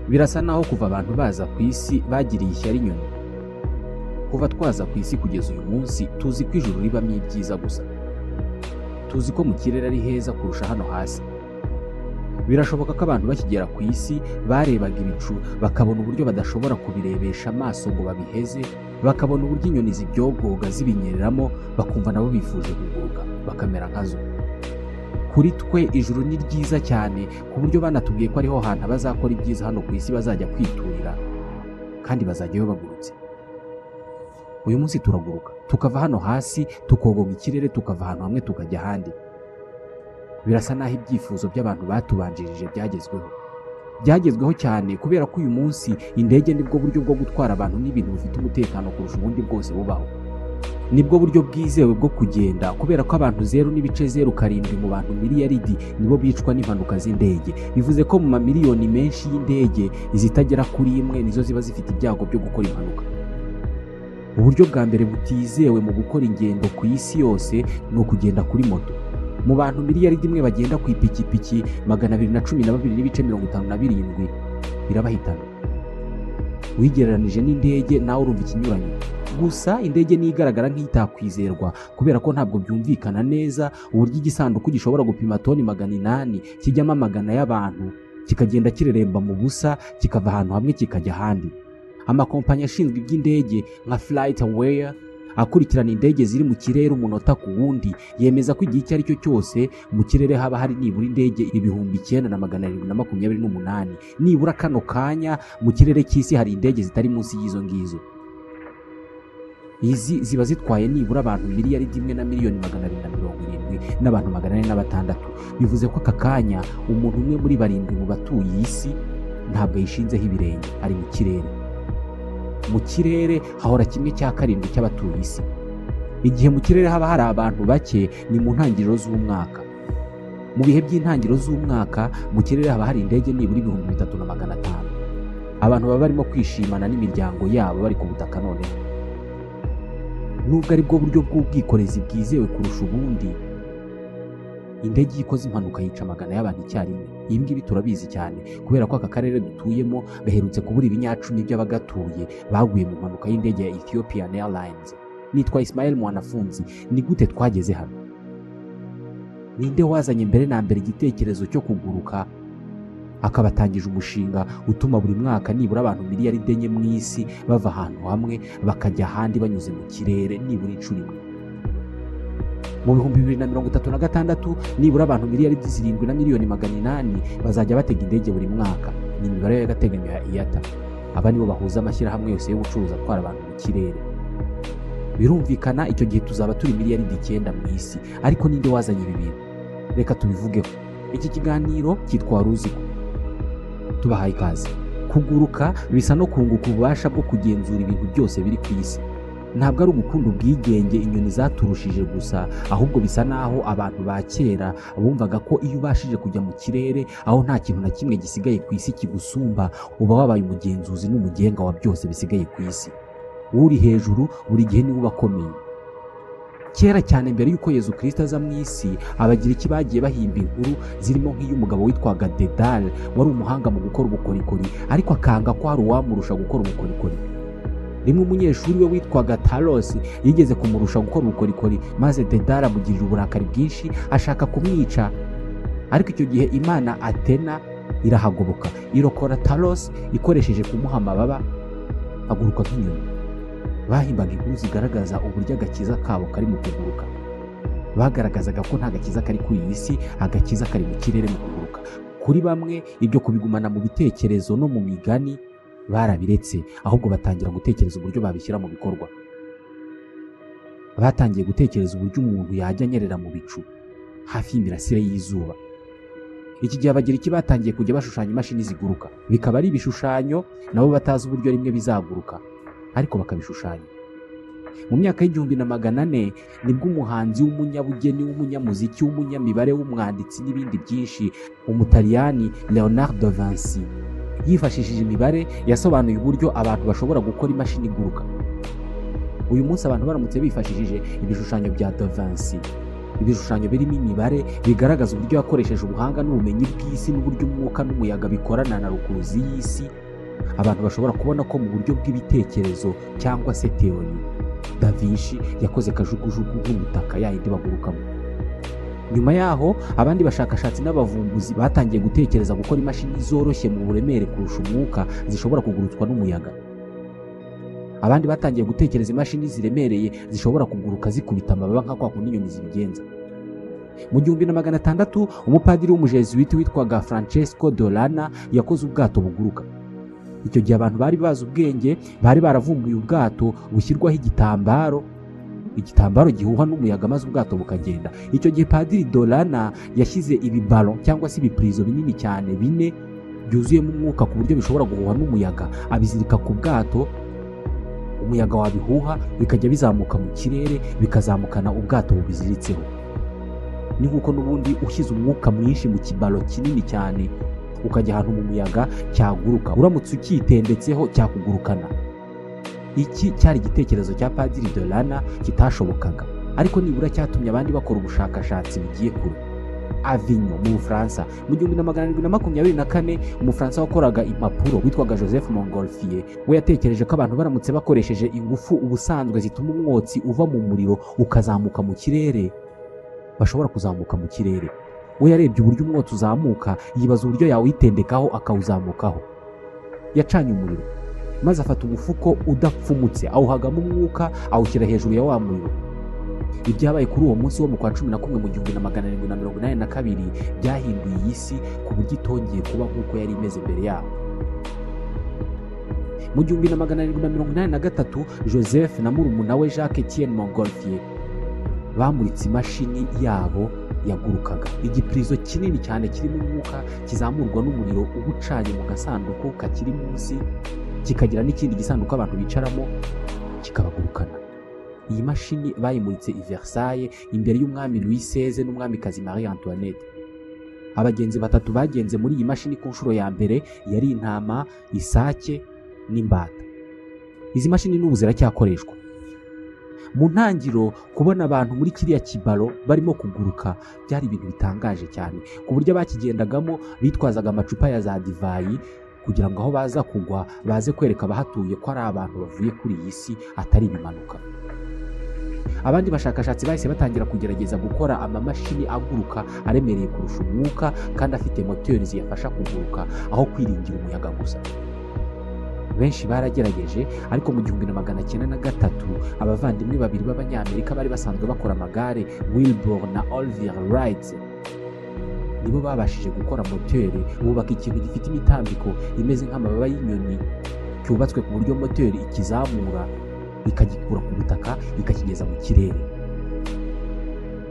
Birasa naho kuva abantu baza ku isi bagiriye ishyari inyoni. Kuva twaza ku isi kugeza uyu munsi tuzi ko ijuru ribamo ibyiza gusa. Tuzi ko mu kirere ari heza kurusha hano hasi. Birashoboka ko abantu bakigera ku isi barebaga ibicu bakabona uburyo badashobora kubirebesha amaso ngo babiheze, bakabona uburyo inyoni zibyogoga zibinyereramo, bakumva nabo bifuje kuguruka bakamera nkazo. Kuri twe ijuru ni ryiza cyane ku buryo banatubwiye ko ariho hantu abazakora ibyiza hano ku isi bazajya kwiturira, kandi bazajyayo bagurutse. Uyu munsi turaguruka tukava hano hasi tukogoga ikirere, tukava ahantu hamwe tukajya ahandi. Birasa naho ibyifuzo by'abantu batubanjirije byagezweho. Byagezweho cyane kubera ko uyu munsi indege nibwo buryo bwo gutwara abantu n'ibintu bufite umutekano kurusha ubundi bwose bubaho. Nibwo buryo bwizewe bwo kugenda kubera ko abantu 0.07 mu bantu miliyaridi nibo bicwa n'impanuka z'indege. Bivuze ko mu mamiliyoni menshi y'indege izitagera kuri imwe nizo ziba zifite ibyago byo gukora impanuka. Uburyo bwa mbere butizewe mu gukora ingendo ku isi yose ni ukugenda kuri moto. Mu bantu miliyaridi imwe bagenda ku ipikipiki 212.57 birabahitana. Wigereranije n'indege nawe urumva ikinyuranyo. Gusa indege ni igaragara nk'itakwizerwa kubera ko ntabwo byumvikana neza uburyo igisanduku gishobora gupima toni 800 kijyamo amagana y'abantu kikagenda kireremba mu busa kikava ahantu hamwe kikajya ahandi. Amakompanyi ashinzwe iby'indege nka FlightAware akurikirana indege ziri mu kirere umunota ku wundi yemeza ko igihe icyo ari cyo cyose mu kirere haba hari nibura indege 9728. Nibura kano kanya mu kirere cy'isi hari indege zitari munsi y'izo ngizo. Izi ziba zitwaye nibura abantu miliyaridi 1 na miliyoni 270 n'abantu 406. Bivuze ko aka kanya umuntu umwe muri 7 mu batuye isi ntabwo yishinzeho ibirenge, ari mu kirere. Mu kirere hahora 7/4 cy'abatuye isi. Igihe mu kirere haba hari abantu bake ni mu ntangiriro z'umwaka. Mu bihe by'intangiriro z'umwaka mu kirere haba hari indege nibura 3500. Abantu baba barimo kwishimana n'imiryango yabo bari ku butaka. Noneho nubwo ari bwo buryo bw'ubwikorezi bwizewe kurusha ubundi, indege ikoze impanuka yica amagana y'abantu icyarimwe. Ibi ngibi turabizi cyane kubera ko aka karere dutuyemo gaherutse kubura ibinyacumi by'abagatuye baguye mu mpanuka y'indege ya Ethiopian Airlines. Nitwa Ismael Mwanafunzi. Ni gute twageze hano? Ninde wazanye mbere na mbere igitekerezo cyo kuguruka akabatangije umushinga utuma buri mwaka nibura abantu miliyaridi 4 mu isi bava ahantu hamwe bakajya ahandi banyuze mu kirere nibura inshuro imwe? Mu 2036 nibura abantu miliyaridi 7 na miliyoni 800 bazajya batega indege buri mwaka. Ni imibare y'agateganyo ya IATA. Aba nibo bahuza amashyirahamwe yose y'ubucuruzi atwara abantu mu kirere. Birumvikana icyo gihe tuzaba turi miliyaridi 9 mu isi. Ariko ninde wazanye ibi bintu? Reka tubivugeho. Iki kiganiro cyitwa Ruziko. Tubahaye ikaze. Kuguruka bisa no kunguka ububasha bwo kugenzura ibintu byose biri ku isi. Ntabwo ari ugukunda ubwigenge inyoni zaturushije gusa, ahubwo bisa naho abantu ba kera bumvaga ko iyo ubashije kujya mu kirere aho nta kintu na kimwe gisigaye ku isi kigusumba, uba wabaye umugenzuzi n'umugenga wa byose bisigaye ku isi. Uri hejuru buri gihe niwe ubakomeye. Kera cyane mbere yuko Yezu Kristo aza mu isi, Abagiriki bagiye bahimba inkuru zirimo nk'iy'umugabo witwaga Dedal wari umuhanga mu gukora ubukorikori, ariko akanga ko hari uwamurusha gukora ubukorikori. Rimwe umunyeshuri we witwaga Talos yigeze kumurusha gukora ubukorikori, maze Dedal amugirira uburakari bwinshi ashaka kumwica. Ariko icyo gihe Imana Athena irahagoboka irokora Talos ikoresheje kumuha amababa aguruka nk'inyoni. Bahimbaga inkuru zigaragaza uburyo agakiza kabo kari mu kuguruka. Bagaragazaga ko nta gakiza kari kuri iyi si, agakiza kari mu kirere mu kuguruka. Kuri bamwe ibyo kubigumana mu bitekerezo no mu migani barabiretse, ahubwo batangira gutekereza uburyo babishyira mu bikorwa. Batangiye gutekereza uburyo umuntu yajya anyerera mu bicu hafi y'imirasire y'izuba. Iki gihe Abagiriki batangiye kujya bashushanya imashini ziguruka, bikaba ari ibishushanyo nabo batazi uburyo rimwe bizaguruka, ariko bakabishushanya. Mu myaka y'1400 nibwo umuhanzi w'umunyabugeni, w'umunyamuziki, w'umunyamibare, w'umwanditsi n'ibindi byinshi, Umutaliyani Leonardo da Vinci yifashishije imibare yasobanuye uburyo abantu bashobora gukora imashini iguruka. Uyu munsi abantu baramutse bifashishije ibishushanyo bya da Vinci Ibishushanyo birimo imibare bigaragaza uburyo yakoresheje ubuhanga n'ubumenyi bw'isi n'uburyo umwuka n'umuyaga bikorana na rukuruzi y'isi. Abantu bashobora kubona ko mu buryo bw'ibitekerezo cyangwa se théorie, Da Vinci yakoze kajugujugu nk'umutaka, yayindi bagurukamo. Nyuma yaho, abandi bashakashatsi n'abavumbuzi batangiye gutekereza gukora imashini zoroshye mu buremere kurusha umwuka, zishobora kugurutswa n'umuyaga. Abandi batangiye gutekereza imashini ziremereye zishobora kuguruka zikubita amababa nka kwa kundi inyoni zibigenza. Mu 1600, umupadiri w'umujezuwiti witwaga Francesco Dolana yakoze ubwato buguruka. Icyo gihe abantu bari bazi ubwenge bari baravumbuye ubwato bushyirwaho igitambaro, igitambaro gihuha n'umuyaga, maze ubwato bukagenda. Icyo gihe Padiri Dolana yashyize ibiballon cyangwa se ibipurizo binini cyane bine byuzuyemo umwuka ku buryo bishobora guhuha n'umuyaga, abizirika ku bwato. Umuyaga wabihuha bikajya bizamuka mu kirere, bikazamukana ubwato bubiziritseho. Ni nk'uko n'ubundi ushyize umwuka mwinshi mu kiballon kinini cyane, ukajya ahantu mu muyaga, cyaguruka. Uramutse ukitendetseho, cyakugurukana. Iki cyari igitekerezo cya Padiri Dolana kitashobokaga, ariko nibura cyatumye abandi bakora ubushakashatsi bugiye kure. Avignon mu Bufaransa, mu 1724, Umufaransa wakoraga impapuro witwaga Joseph Montgolfier we yatekereje ko abantu baramutse bakoresheje ingufu ubusanzwe zituma umwotsi uva mu muriro ukazamuka mu kirere, bashobora kuzamuka mu kirere. We yarebye uburyo umwotsi uzamuka, yibaza uburyo yawitendekaho akawuzamukaho. Yacanye umuriro, maze afata umufuko udapfumutse, awuhagamo umwuka, awushyira hejuru ya wa muriro. Ibyabaye kuri uwo munsi wo mu kwa 11 mu 1782 byahinduye iyi si ku buryo itongeye kuba nk'uko yari imeze mbere yaho. Mu 1783, Joseph na murumuna we Jacques Etienne Montgolfier bamuritse imashini yabo yagurukaga, igipurizo kinini cyane kirimo umwuka kizamurwa n'umuriro uba ucanye mu gasanduku kakiri munsi, kikagira n'ikindi gisanduku abantu bicaramo, kikabagurukana. Iyi mashini bayimuritse i Versailles imbere y'umwami Louis XVI n'umwamikazi Marie Antoinette. Abagenzi batatu bagenze muri iyi mashini ku nshuro ya mbere yari intama, isake n'imbata. Izi mashini n'ubu ziracyakoreshwa. Mu ntangiro, kubona abantu muri kiriya kiballon barimo kuguruka byari ibintu bitangaje cyane, ku buryo abakigendagamo bitwazaga amacupa ya za divayi kugira ngo aho baza kugwa baze kwereka abahatuye ko ari abantu bavuye kuri iyi si, atari ibimanuka. Abandi bashakashatsi bahise batangira kugerageza gukora amamashini aguruka aremereye kurusha umwuka kandi afite moteri ziyafasha kuguruka, aho kwiringira umuyaga gusa. Benshi baragerageje, ariko mu 1903, abavandimwe babiri b'Abanyamerika bari basanzwe bakora amagare, Wilbur na Orville Wright, nibo babashije gukora moteri. Bubaka ikintu gifite imitambiko imeze nk'amababa y'inyoni, cyubatswe ku buryo moteri ikizamura, ikagikura ku butaka, ikakigeza mu kirere.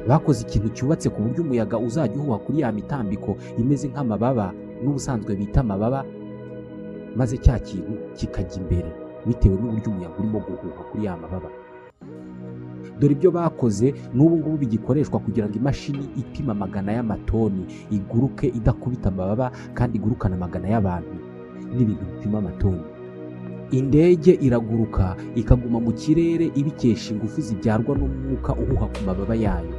Bakoze ikintu cyubatse ku buryo umuyaga uzajya uhuha kuri ya mitambiko imeze nk'amababa, n'ubusanzwe bita amababa, maze cya kintu kikajya imbere bitewe n'uburyo umuyaga urimo guhuha kuri ya mababa. Dore ibyo bakoze n'ubu ngubu bigikoreshwa kugira ngo imashini ipima amagana y'amatoni iguruke idakubita amababa kandi igurukana amagana y'abantu n'ibintu bipima amatoni. Indege iraguruka ikaguma mu kirere ibikesha ingufu zibyarwa n'umwuka uhuha ku mababa yayo.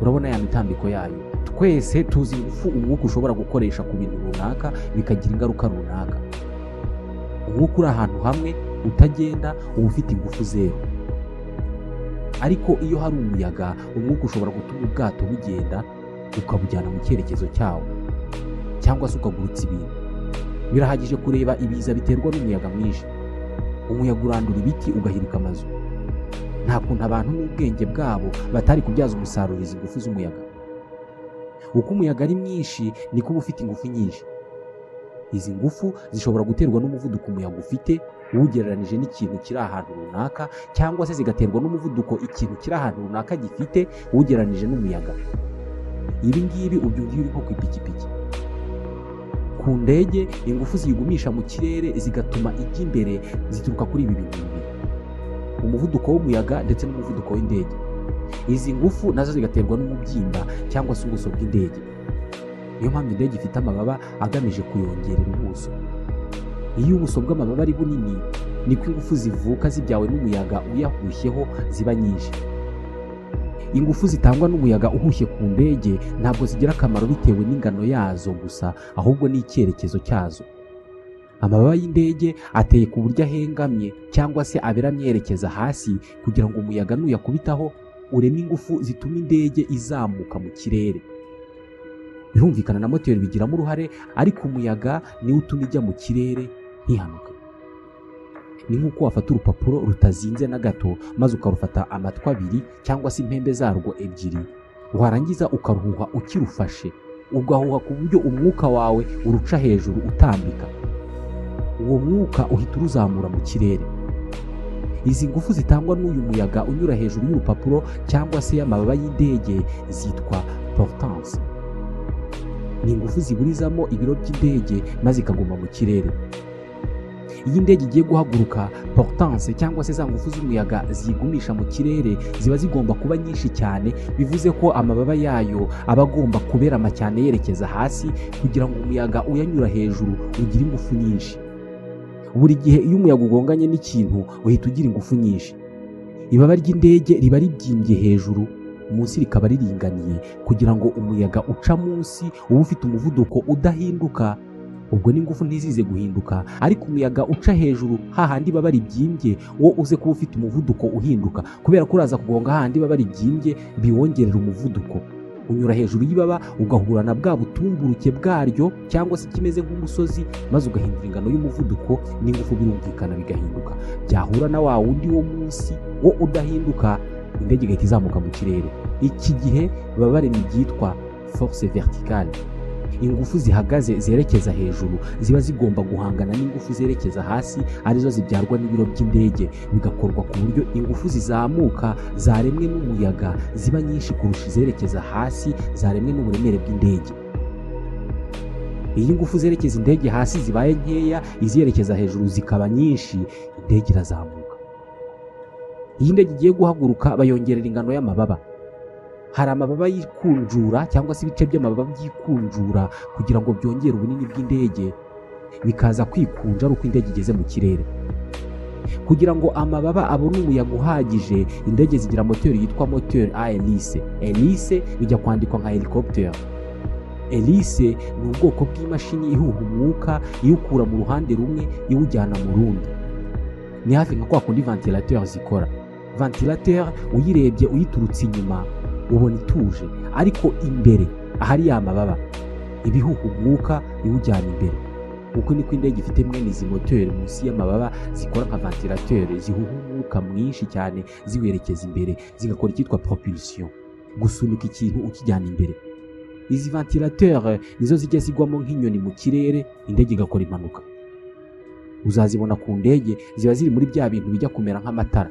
Urabona ya mitambiko yayo. Twese tuzi ingufu umwuka ushobora gukoresha ku bintu runaka bikagira ingaruka runaka. Umwuka uri ahantu hamwe utagenda uba ufite ingufu zero, ariko iyo hari umuyaga, umwuka ushobora gutuma ubwato bugenda, ukabujyana mu cyerekezo cyawo, cyangwa se ukagurutsa ibintu. Birahagije kureba ibiza biterwa n'umuyaga mwinshi. Umuyaga urandura ibiti, ugahirika amazu. Nta kuntu abantu n'ubwenge bwabo batari kubyaza umusaruro izi ngufu z'umuyaga. Uko umuyaga ari mwinshi, niko uba ufite ingufu nyinshi. Izi ngufu zishobora guterwa n'umuvuduko umuyaga ufite uwugereranije n'ikintu kiri ahantu runaka, cyangwa se zigaterwa n'umuvuduko ikintu kiri ahantu runaka gifite uwugereranije n'umuyaga. Ibi ngibi ubyumva iyo uri nko ku ipikipiki. Ku ndege, ingufu ziyigumisha mu kirere zigatuma ijya imbere zituruka kuri ibi bintu bibiri: umuvuduko w'umuyaga ndetse n'umuvuduko w'indege. Izi ngufu nazo zigaterwa n'umubyimba cyangwa se ubuso bw'indege. Niyo mpamvu indege ifite amababa agamije kuyongerera ubuso. Iyo ubuso bw'amababa ari bunini, niko ingufu zivuka zibyawe n'umuyaga uyahushyeho ziba nyinshi. Ingufu zitangwa n'umuyaga uhushye ku ndege ntabwo zigira akamaro bitewe n'ingano yazo gusa, ahubwo n'icyerekezo cyazo. Amababa y'indege ateye ku buryo ahengamye cyangwa se aberamye yerekeza hasi, kugira ngo umuyaga nuyakubitaho ureme ingufu zituma indege izamuka mu kirere. Birumvikana na moteri bigiramo uruhare, ariko umuyaga niwo utuma ijya mu kirere ntihanuke. Ni nk'uko wafata urupapuro rutazinze na gato maze ukarufata amatwi abiri cyangwa se impembe zarwo ebyiri, warangiza ukaruhuha ukirufashe, ugahuha ku buryo umwuka wawe uruca hejuru utambika. Uwo mwuka uhita uruzamura mu kirere. Izi ngufu zitangwa n'uyu muyaga unyura hejuru y'urupapuro cyangwa se y'amababa y'indege zitwa portance. Ni ingufu ziburizamo ibiro by'indege maze ikaguma mu kirere. Iyi ndege igiye guhaguruka, portance cyangwa se za ngufu z'umuyaga zigumisha mu kirere ziba zigomba kuba nyinshi cyane, bivuze ko amababa yayo aba agomba kuberama cyane yerekeza hasi kugira ngo umuyaga uyanyura hejuru ugire ingufu nyinshi. Buri gihe iyo umuyaga ugonganye n'ikintu uhita ugira ingufu nyinshi. Ibaba ry'indege riba ribyimbye hejuru, munsi rikaba riringaniye, kugira ngo umuyaga uca munsi uba ufite umuvuduko udahinduka, ubwo n'ingufu ntizize guhinduka, ariko umuyaga uca hejuru hahandi baba ribyimbye wo uze kuba ufite umuvuduko uhinduka, kubera ko uraza kugonga hahandi baba ribyimbye biwongerera umuvuduko. Unyura hejuru y'ibaba ugahura na bwa butumburuke bwaryo cyangwa se kimeze nk'umusozi, maze ugahindura ingano y'umuvuduko n'ingufu, birumvikana bigahinduka. Byahura na wa wundi wo munsi wo udahinduka, indege igahita izamuka mu kirere. Iki gihe baba barema ibyitwa force verticale. Ingufu zihagaze zerekeza hejuru ziba zigomba guhangana n'ingufu zerekeza hasi, arizo zibyarwa n'ibiro by'indege, bigakorwa ku buryo ingufu zizamuka zaremwe n'umuyaga ziba nyinshi kurusha izerekeza hasi zaremwe n'uburemere bw'indege. Iyi ngufu zerekeza indege hasi zibaye nkeya, izerekeza hejuru zikaba nyinshi, indege irazamuka. Iyi ndege igiye guhaguruka bayongerera ingano y'amababa. Hari amababa yikunjura cyangwa se ibice by'amababa byikunjura kugira ngo byongere ubunini bw'indege, bikaza kwikunja ari uko indege igeze mu kirere. Kugira ngo amababa abone umuyaga uhagije, indege zigira moteri yitwa moteur à hélice. Hélice bijya kwandikwa nka helicopter. Hélice ni ubwoko bw'imashini ihuha umwuka iwukura mu ruhande rumwe iwujyana mu rundi. Ni hafi nka kwa kundi ventilateur zikora. Ventilateur uyirebye uyiturutse inyuma ubona ituje, ariko imbere ahari ya mababa ibihuha umwuka iwujyana imbere. Uko niko indege ifite mwene izi moteri munsi y'amababa zikora nka ventilateur, zihuha umwuka mwinshi cyane ziwerekeza imbere, zigakora icyitwa propulsion, gusunika ikintu ukijyana imbere. Izi ventilateur nizo zijya zigwamo nk'inyoni mu kirere, indege igakora impanuka. Uzazibona ku ndege ziba ziri muri bya bintu bijya kumera nk'amatara.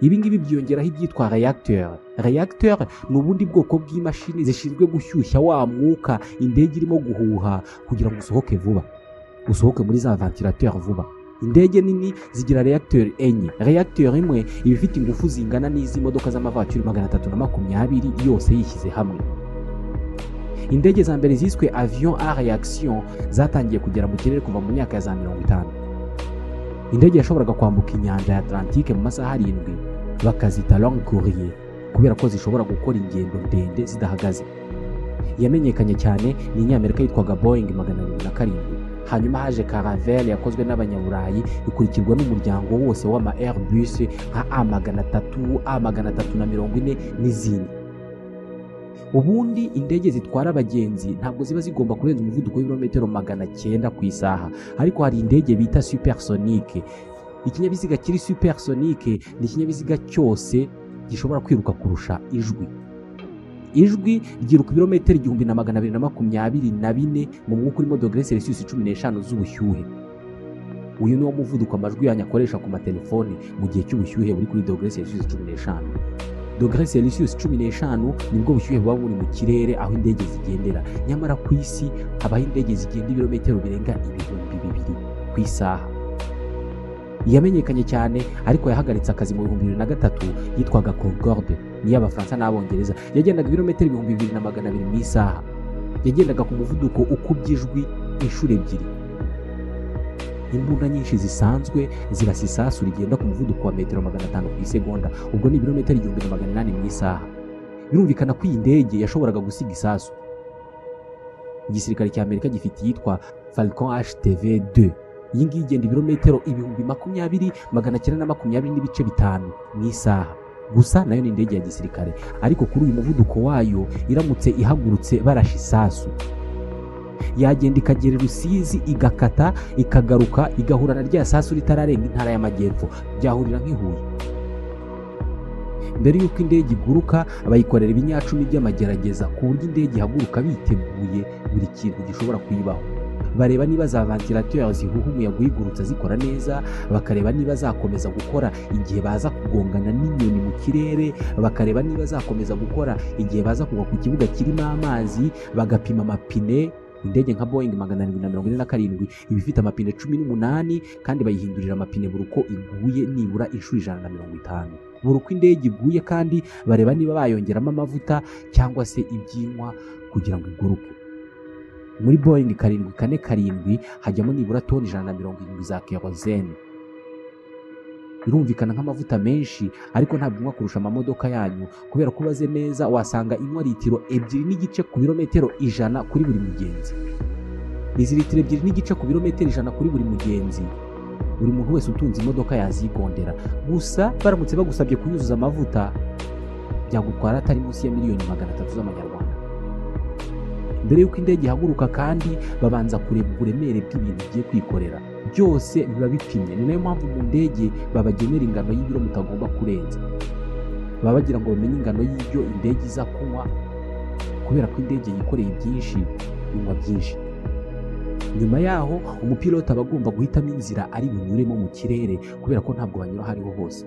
Ibi ngibi byiyongeraho ibyitwa reacteur. Reacteur ni ubundi bwoko bw'imashini zishinzwe gushyushya wa mwuka indege irimo guhuha kugira ngo usohoke vuba, usohoke muri za ventilateur vuba. Indege nini zigira reacteur enye. Reacteur imwe iba ifite ingufu zingana n'iz'imodoka z'amavatiri 320 yose yishyize hamwe. Indege za mbere ziswe avion à réaction zatangiye kugera mu kirere kuva mu myaka ya za 50. Indege yashoboraga kwambuka inyanja ya Atlantique mu masaha 7, bakazita long courrier kubera ko zishobora gukora ingendo ndende zidahagaze. Yamenyekanye cyane ni Inyamerika yitwaga Boeing 707. Hanyuma haje Caravelle yakozwe n'Abanyaburayi, ikurikirwa n'umuryango wose w'ama Airbus nka A300, A340 n'izindi. Ubundi indege zitwara abagenzi ntabwo ziba zigomba kurenza umuvuduko w'ibirometero 900 ku isaha, ariko hari indege bita supersonique. Ikinyabiziga kiri supersonique ni ikinyabiziga cyose gishobora kwiruka kurusha ijwi. Ijwi ryiruka ibirometero 1224 mu mwuka urimo dogere Celsius 15 z'ubushyuhe. Uyu ni wo muvuduko amajwi yanyu akoresha ku matelefoni mu gihe cy'ubushyuhe buri kuri dogere Celsius 15. Dogere Celsius 15 nibwo bushyuhe buba buri mu kirere aho indege zigendera. Nyamara ku isi habaho indege zigenda ibirometero birenga 2000 ku isaha. Yamenyekanye cyane ariko yahagaritse akazi mu 2003, yitwaga Concorde, ni y'Abafaransa n'Abongereza. Yagendaga ibirometero 2200 mu isaha. Yagendaga ku muvuduko ukubye ijwi inshuro 2. Imbunda nyinshi zisanzwe zirasa isasu rigenda ku muvuduko wa metero 500 ku isegonda, ubwo ni ibirometero 1800 mu isaha. Birumvikana ko iyi ndege yashoboraga gusiga isasu. Igisirikare cya Amerika gifite iyitwa Falcon HTV-2. Iyi ngiyi igenda ibirometero 20,920.5 mu isaha. Gusa nayo ni indege ya gisirikare, ariko kuri uyu muvuduko wayo iramutse ihagurutse barashe isasu, yagenda ikagera Rusizi, igakata, ikagaruka, igahura na rya sasu ritararenga intara y'Amajyepfo, byahurira nk'ihuye. Mbere y'uko indege iguruka bayikorera ibinyacumi by'amagerageza ku buryo indege ihaguruka biteguye buri kintu gishobora kuyibaho. Bareba niba za ventilateur zihuha umuyaga uyigurutsa zikora neza, bakareba niba zakomeza gukora igihe baza kugongana n'inyoni mu kirere, bakareba niba zakomeza gukora igihe baza kugwa ku kibuga kirimo amazi, bagapima amapine. Indege nka Boeing 747 iba ifite amapine 18 kandi bayihindurira amapine buri uko iguye nibura inshuro 150. Buri uko indege iguye kandi bareba niba bayongeramo amavuta cyangwa se ibyinywa kugira ngo iguruke. Muri Boeing 747 hajyamo nibura toni 170 za kerosene. Birumvikana nk'amavuta menshi, ariko ntabwo inywa kurusha amamodoka yanyu, kubera ko ubaze neza wasanga inywa litiro 2.5 ku birometero 100 kuri buri mugenzi. Izi litiro 2.5 ku birometero 100 kuri buri mugenzi, buri muntu wese utunze imodoka yazigondera. Gusa baramutse bagusabye kuyuzuza amavuta byagutwara atari munsi ya miliyoni 300 z'amanyarwanda. Mbere y'uko indege ihaguruka kandi babanza kureba uburemere bw'ibintu igiye kwikorera, byose biba bipimye. Ni nayo mpamvu mu ndege babagenera ingano y'ibiro mutagomba kurenza. Baba bagira ngo bamenye ingano y'ibyo indege iza kunywa, kubera ko indege yikoreye byinshi inywa byinshi. Nyuma yaho umupilote aba agomba guhitamo inzira ari bunyuremo mu kirere, kubera ko ntabwo banyura aho ariho hose.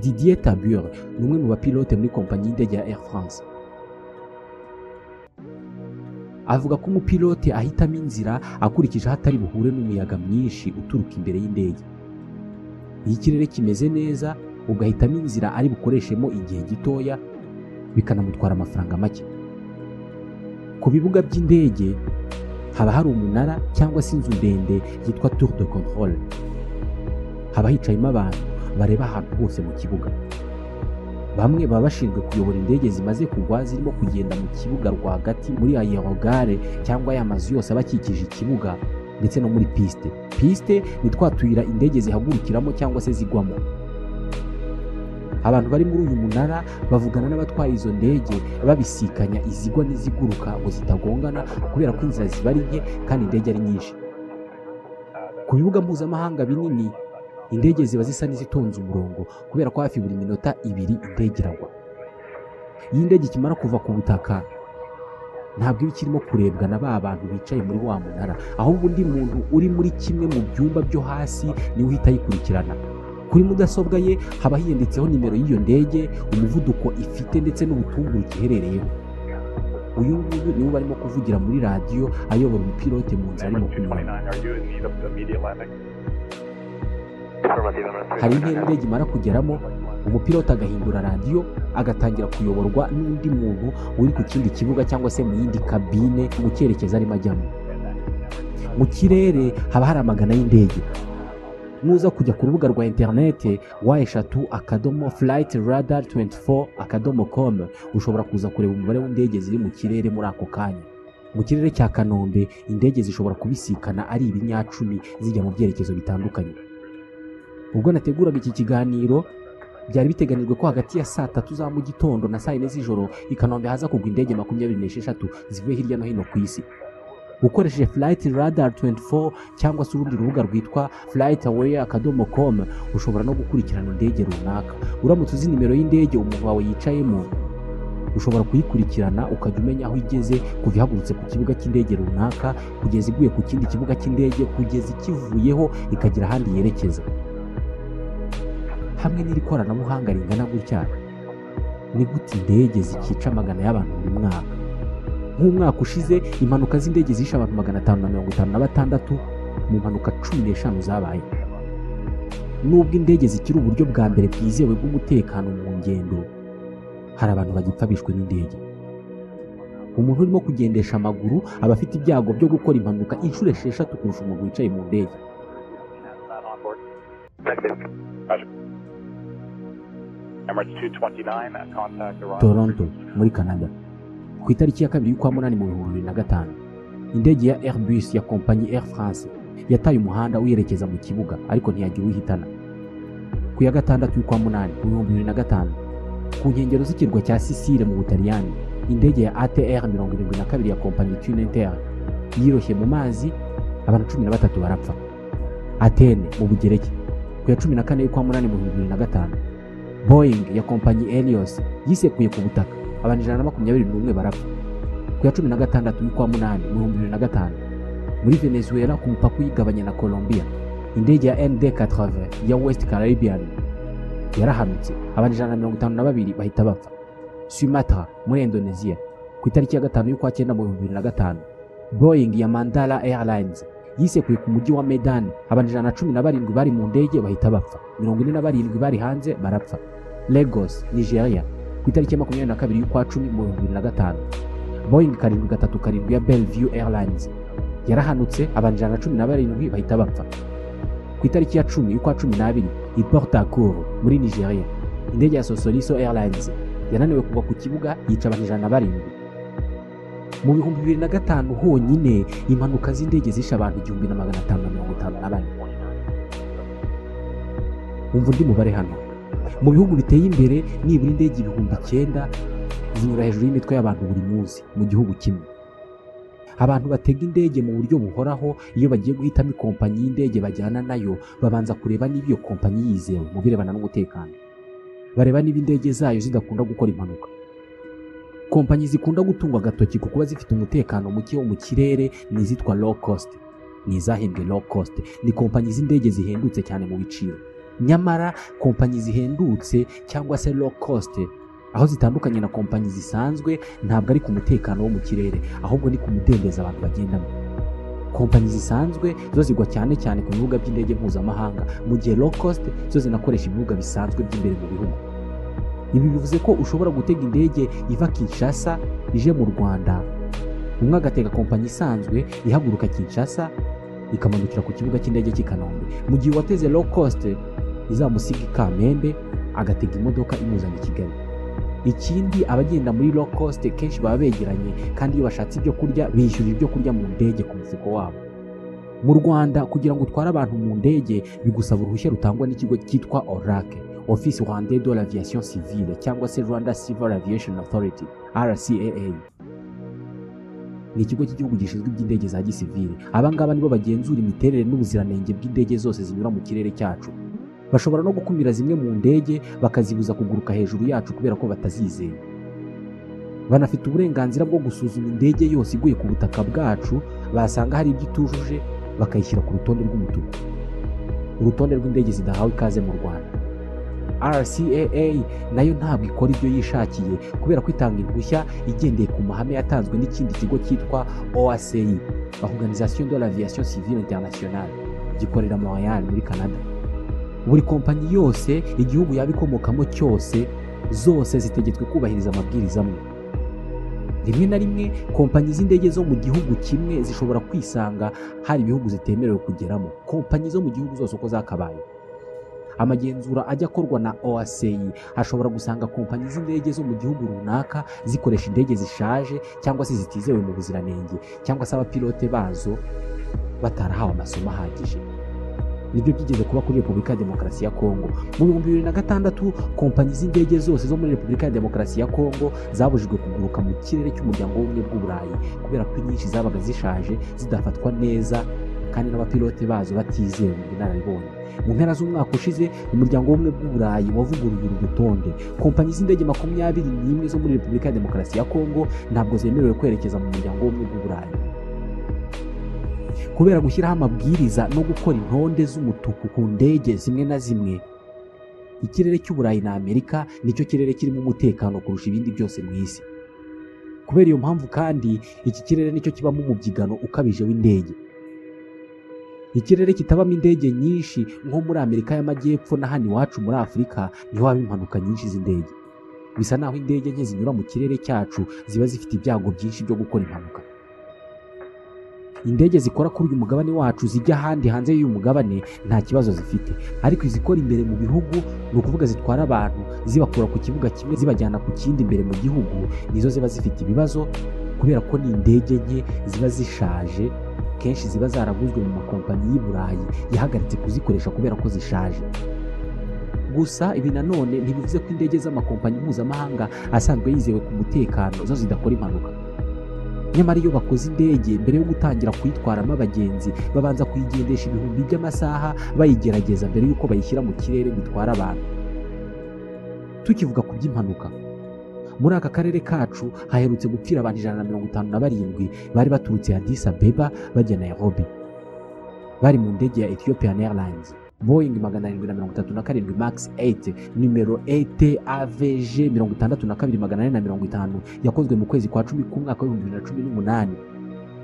Didier Tabur ni umwe mu bapilote muri kompanyi y'indege ya Air France. Avuga ko umupilote ahitamo inzira akurikije aho atari buhure n'umuyaga mwinshi uturuka imbere y'indege. Iyo ikirere kimeze neza ugahitamo inzira ari bukoreshemo igihe gitoya, bikanamutwara amafaranga make. Ku bibuga by'indege haba hari umunara cyangwa se inzu ndende yitwa tour de contrôle. Haba hicayemo abantu bareba ahantu hose mu kibuga. Bamwe baba bashinzwe kuyobora indege zimaze kugwa zirimo kugenda mu kibuga rwagati muri aerogare cyangwa ya mazu yose abakikije ikibuga, ndetse no muri piste. Piste ni twa tuyira indege zihagurukiramo cyangwa se zigwamo. Abantu bari muri uyu munara bavugana n'abatwaye izo ndege babisikanya izigwa n'iziguruka ngo zitagongana, kubera ko inzira ziba ari nke kandi indege ari nyinshi. Ku bibuga mpuzamahanga binini indege ziba zisa n'izitonze umurongo, kubera ko hafi buri minota 2 indege iragwa. Iyo indege ikimara kuva ku butaka ntabwo iba ikirimo kurebwa na ba bantu bicaye muri wa munara, ahubwo undi muntu uri muri kimwe mu byumba byo hasi niwe uhita ayikurikirana. Kuri mudasobwa ye haba hiyanditseho nimero y'iyo ndege, umuvuduko ifite ndetse n'ubutumburuke iherereyeho. Uyu nguyu niwe barimo kuvugira muri radiyo ayobora umupilote mu nzira arimo kunyuramo. Hari intera indege imara kugeramo, umupilote agahindura radiyo agatangira kuyoborwa n'undi muntu uri ku kindi kibuga cyangwa se mu yindi kabine mu cyerekezo arimo ajyamo. Mu kirere haba hari amagana y'indege. Nuza kujya ku rubuga rwa interinete w3.flightradar24.com ushobora kuza kureba umubare w'indege ziri mu kirere muri ako kanya. Mu kirere cya Kanombe indege zishobora kubisikana ari ibinyacumi zijya mu byerekezo bitandukanye. Ubwo nateguraga iki kiganiro byari biteganijwe ko hagati ya saa 3 za mu gitondo na saa 4 z'ijoro i Kanombe haza kugwa indege 26 zivuye hirya no hino ku isi. Ukoresheje Flight Radar 24 cyangwa se urundi rubuga rwitwa flightaware.com ushobora no gukurikirana indege runaka. Uramutse uzi nimero y'indege umuntu wawe yicayemo ushobora kuyikurikirana ukajya umenya aho igeze kuva ihagurutse ku kibuga cy'indege runaka kugeza iguye ku kindi kibuga cy'indege, kugeza ikivuyeho ikagira ahandi yerekeza. Hamwe n'iri koranabuhanga ringana gutya, ni gute indege zikica amagana y'abantu buri mwaka? Nk'umwaka ushize impanuka z'indege zishe abantu 556 mu mpanuka 15 zabaye. Nubwo indege zikiri uburyo bwa mbere bwizewe bw'umutekano mu ngendo, hari abantu bagipfa bishwe n'indege. Umuntu urimo kugendesha amaguru aba afite ibyago byo gukora impanuka inshuro 6 kurusha umuntu wicaye mu ndege. Emirates 229, contact arrival. Toronto muri Canada, ku itariki ya 2 y'ukwa munani mu 2005, indege ya Airbus ya kompanyi Air France yataye umuhanda uyerekeza mu kibuga, ariko ntiyagira uwihitana. Ku ya 6 y'ukwa munani mu 2005, ku nkengero z'ikirwa cya Sicile mu Butaliyani, indege ya ATR 72 ya kompanyi Tuninter yiroshye mu mazi, abantu 13 barapfa. Athene mu Bugereki, ku ya 14 y'ukwa munani mu 2005, Boeing ya kompanyi Helios yisekuye ku butaka, abantu 121 barapfa. Ku ya 16 y'ukwa munani mu 2005, muri Venezuela ku mupaka uyigabanya na Colombia, indege ya ND80 ya West Caribbean yarahanutse, abantu 152 bahita bapfa. Sumatra muri Indonesia, ku itariki ya 5 y'ukwa cyenda mu 2005, Boeing ya Mandala Airlines yisekuye ku mujyi wa Medan, abantu 117 bari mu ndege bahita bapfa, 47 bari hanze barapfa. Lagos, Nigeria, ku itariki ya 22 y'ukwa 10 mu 2005, Boeing 737 ya Bellevue Airlines yarahanutse, abantu 117 bahita bapfa. Ku itariki ya 10 y'ukwa 12 i Port Harcourt muri Nigeria, indege ya Sosoliso Airlines yananiwe kugwa ku kibuga, yica abantu 107. Mu 2005 honyine, impanuka z'indege zishe abantu 1554. Umva undi mubare hano. Mu bihugu biteye imbere, nibura indege 9000 zinyura hejuru y'imitwe y'abantu buri munsi mu gihugu kimwe. Abantu batega indege mu buryo buhoraho, iyo bagiye guhitamo ikompanyi y'indege bajyana nayo, babanza kureba niba iyo kompanyi yizewe mu birebana n'umutekano. Bareba niba indege zayo zidakunda gukora impanuka. Kompanyi zikunda gutungwa agatoki ku kuba zifite umutekano muke wo mu kirere ni izitwa low cost. Ni izahembwe low cost, ni kompanyi z'indege zihendutse cyane mu biciro. Nyamara kompanyi zihendutse cyangwa se low cost, aho zitandukanye na kompanyi zisanzwe, ntabwo ari ku mutekano wo mu kirere, ahubwo ni ku mudendezo abantu bagendamo. Kompanyi zisanzwe zo zigwa cyane cyane ku bibuga by'indege mpuzamahanga, mu gihe low cost zo zinakoresha ibibuga bisanzwe by'imbere mu bihugu. Ibi bivuze ko ushobora gutega indege iva Kinshasa ije mu Rwanda, umwe agatega kompanyi isanzwe ihaguruka Kinshasa ikamanukira ku kibuga cy'indege cy'i Kanombe, mu gihe uwateze low cost izamusiga i Kamembe agatega imodoka imuzana i Kigali. Ikindi, abagenda muri low cost kenshi baba begeranye, kandi iyo bashatse ibyo kurya bishyura ibyo kurya mu ndege ku mufuko wabo. Mu Rwanda, kugira ngo utware abantu mu ndege bigusaba uruhushya rutangwa n'ikigo cyitwa ORAC, Office Rwandais de l'Aviation Civile, cyangwa se Rwanda Civil Aviation Authority, RCAA. Ni ikigo cy'igihugu gishinzwe iby'indege za gisivile. Aba ngaba nibo bagenzura imiterere n'ubuziranenge bw'indege zose zinyura mu kirere cyacu. Bashobora no gukumira zimwe mu ndege bakazibuza kuguruka hejuru yacu kubera ko batazizeye. Banafite uburenganzira bwo gusuzuma indege yose iguye ku butaka bwacu, basanga hari ibyo itujuje bakayishyira ku rutonde rw'umutuku, urutonde rw'indege zidahawe ikaze mu Rwanda. RCAA nayo ntabwo ikora ibyo yishakiye, kubera ko itanga impushya igendeye ku mahame yatanzwe n'ikindi kigo cyitwa OACI, Organisation de l'Aviation Civile Internationale, gikorera Montreal muri Canada. Buri kompanyi yose, igihugu yaba ikomokamo cyose, zose zitegetswe kubahiriza amabwiriza amwe. Rimwe na rimwe kompanyi z'indege zo mu gihugu kimwe zishobora kwisanga hari ibihugu zitemerewe kugeramo, kompanyi zo mu gihugu zose uko zakabaye. Amagenzura ajya akorwa na OACI ashobora gusanga kompanyi z'indege zo mu gihugu runaka zikoresha indege zishaje cyangwa se zitizewe mu buziranenge, cyangwa se abapilote bazo batarahawe amasomo ahagije. Nibyo byigeze kuba kuri Repubulika ya Demokarasi ya Kongo. Mu 2006, kompanyi z'indege zose zo muri Repubulika ya Demokarasi ya Kongo zabujijwe kuguruka mu kirere cy'umuryango w'ubumwe bw'Uburayi, kubera ko inyinshi zabaga zishaje, zidafatwa neza, kandi n'abapilote bazo batizewe mu bunararibonye. Mu mpera z'umwaka ushize, umuryango w'ubumwe bw'Uburayi wavuguruye uru rutonde. Kompanyi z'indege 21 zo muri Repubulika ya Demokarasi ya Kongo ntabwo zemerewe kwerekeza mu muryango w'ubumwe bw'Uburayi, kubera gushyiraho amabwiriza no gukora intonde z'umutuku ku ndege zimwe na zimwe. Ikirere cy'Uburayi na Amerika nicyo kirere kirimo umutekano kurusha ibindi byose mu isi. Kubera iyo mpamvu kandi, iki kirere nicyo kibamo umubyigano ukabije w'indege. Ikirere kitabamo indege nyinshi nko muri Amerika y'Amajyepfo na hano iwacu muri Afurika niho haba impanuka nyinshi z'indege. Bisa naho indege nke zinyura mu kirere cyacu ziba zifite ibyago byinshi byo gukora impanuka. Indege zikora kuri uyu mugabane wacu zijya ahandi hanze y'uyu mugabane nta kibazo zifite, ariko izikora imbere mu bihugu, ni ukuvuga zitwara abantu zibakura ku kibuga kimwe zibajyana ku kindi imbere mu gihugu, nizo ziba zifite ibibazo kubera ko ni indege nke ziba zishaje, kenshi ziba zaraguzwe mu makompanyi y'i Burayi yahagaritse kuzikoresha kubera ko zishaje. Gusa ibi nanone ntibivuze ko indege z'amakompanyi mpuzamahanga asanzwe yizewe ku mutekano zo zidakora impanuka. Nyamara iyo bakoze indege, mbere yo gutangira kuyitwaramo abagenzi babanza kuyigendesha ibihumbi by'amasaha bayigerageza mbere y'uko bayishyira mu kirere ngo itware abantu. Tukivuga ku by'impanuka, muri aka karere kacu haherutse gupfira abantu 157 bari baturutse Addis Abeba bajya Nairobi. Bari mu ndege ya Ethiopian Airlines Boeing 737 Max 8 nimero ETAVG 62450 yakozwe mu kwezi kwa 10 k'umwaka wa 2018.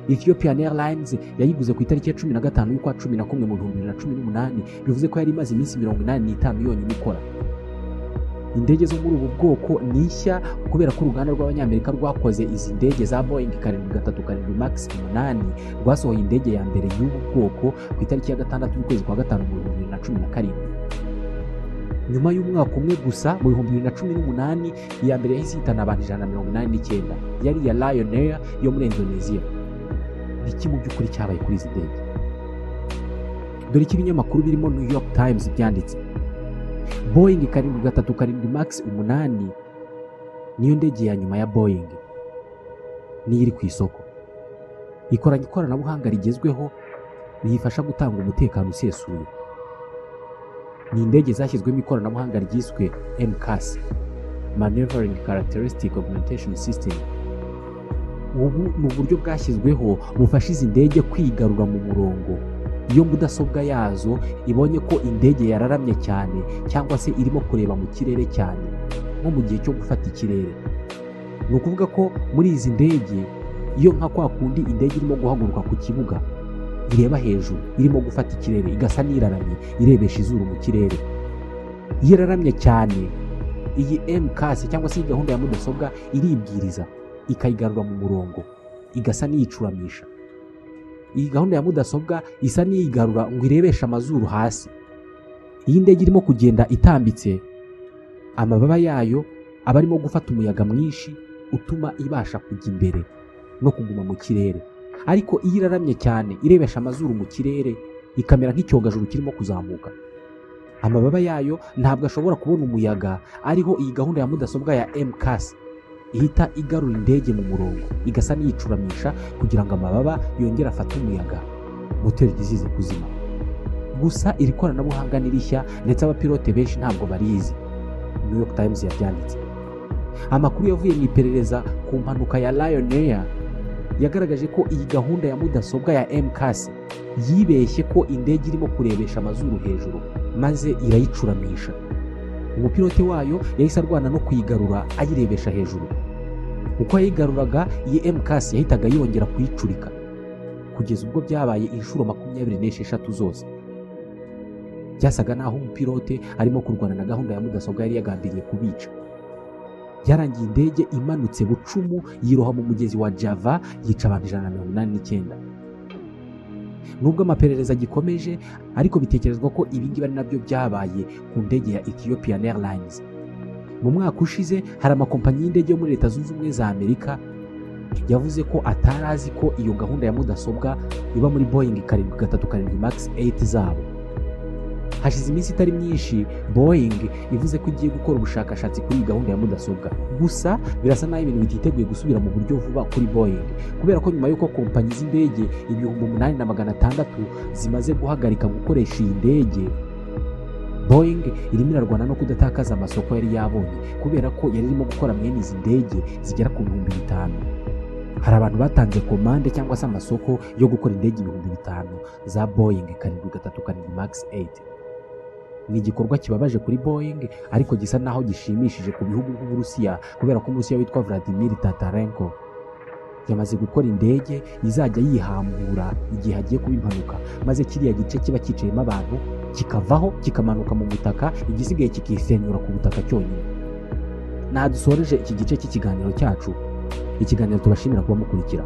Ethiopian Airlines yayiguze ku itariki ya 15 y'ukwa 11 mu 2018, bivuze ko yari imaze iminsi 85 yonyine ikora. Indege zo muri ubu bwoko ni nshya kubera ko uruganda rw'Abanyamerika rwakoze izi ndege za Boeing 737 Max 8 rwasohoye indege ya mbere y'ubu bwoko ku itariki ya 6 y'ukwezi kwa 5 mu 2017. Nyuma y'umwaka umwe gusa mu 2018, iya mbere yahise ihitana abantu 189 yari iya Lion Air yo muri Indonesia. Iki mu by'ukuri cyabaye kuri izi ndege? Dore icyo ibinyamakuru birimo New York Times byanditse. Boeing 737 Max 8 niyo ndege ya nyuma ya Boeing niyo iri ku isoko. Ikoranye ikoranabuhanga rigezweho riyifasha gutanga umutekano usesuye. Ni indege zashyizwemo ikoranabuhanga ryiswe MCAS, Maneuvering Characteristic Augmentation System. Ubu ni uburyo bwashyizweho bufasha izi ndege kwigarura mu murongo iyo mudasobwa yazo ibonye ko indege yararamye cyane cyangwa se irimo kureba mu kirere cyane, nko mu gihe cyo gufata ikirere. Ni ukuvuga ko muri izi ndege, iyo nka kwa kundi indege irimo guhaguruka ku kibuga ireba hejuru irimo gufata ikirere igasa n'iraramye irebesha izuru mu kirere, iyo iraramye cyane iyi MCAS cyangwa se iyi gahunda ya mudasobwa iribwiriza ikayigarura mu murongo igasa n'iyicuramisha. Iyi gahunda ya mudasobwa isa n'iyigarura ngo irebeshe amazuru hasi. Iyi ndege irimo kugenda itambitse, amababa yayo aba arimo gufata umuyaga mwinshi utuma ibasha kujya imbere no kuguma mu kirere. Ariko iyo iraramye cyane irebesha amazuru mu kirere ikamera nk'icyogajuru kirimo kuzamuka, amababa yayo ntabwo ashobora kubona umuyaga. Ariho iyi gahunda ya mudasobwa ya MCAS ihita igarura indege mu murongo igasa n'iyicuramisha kugira ngo amababa yongere afate umuyaga, moteri ntizize kuzima. Gusa iri koranabuhanga ni rishya ndetse abapilote benshi ntabwo barizi. New York Times yabyanditse. Amakuru yavuye mu iperereza ku mpanuka ya Lion Air yagaragaje ko iyi gahunda ya mudasobwa ya MCAS yibeshye ko indege irimo kurebesha amazuru hejuru maze irayicuramisha. Umupilote wayo yahise arwana no kuyigarura ayirebesha hejuru. Uko yayigaruraga, iyi MCAS yahitaga yongera kuyicurika kugeza ubwo byabaye inshuro 26 zose. Byasaga naho umupilote arimo kurwana na gahunda ya mudasobwa yari yagambiriye kubica. Byarangiye indege imanutse bucumu yiroha mu mugezi wa Java yica abantu 189. Nubwo amaperereza agikomeje, ariko bitekerezwa ko ibi ngibi ari nabyo byabaye ku ndege ya Ethiopian Airlines. Mu mwaka ushize hari amakompanyi y'indege yo muri Leta Zunze Ubumwe za Amerika yavuze ko atarazi ko iyo gahunda ya mudasobwa iba muri Boeing 737 Max 8 zabo. Hashize iminsi itari myinshi Boeing ivuze ko igiye gukora ubushakashatsi kuri iyi gahunda ya mudasobwa. Gusa birasa naho ibintu bititeguye gusubira mu buryo vuba kuri Boeing, kubera ko nyuma y'uko kompanyi z'indege 8600 zimaze guhagarika gukoresha iyi ndege, Boeing irimo irarwana no kudatakaza amasoko yari yabonye kubera ko yari irimo gukora mwene izi ndege zigera ku 5000. Hari abantu batanze komande cyangwa se amasoko yo gukora indege 5000 za Boeing 737 Max 8. Ni igikorwa kibabaje kuri Boeing ariko gisa naho gishimishije ku bihugu nk'Uburusiya, kubera ko Umurusiya witwa Vladimir Tatarenko yamaze gukora indege izajya yihambura igihe hagiye kuba impanuka, maze kiriya gice kiba cyicayemo abantu kikavaho kikamanuka mu butaka, igisigaye kikisenyura ku butaka cyonyine. Nadusoreje iki gice cy'ikiganiro cyacu, ikiganiro tubashimira kuba mukurikira.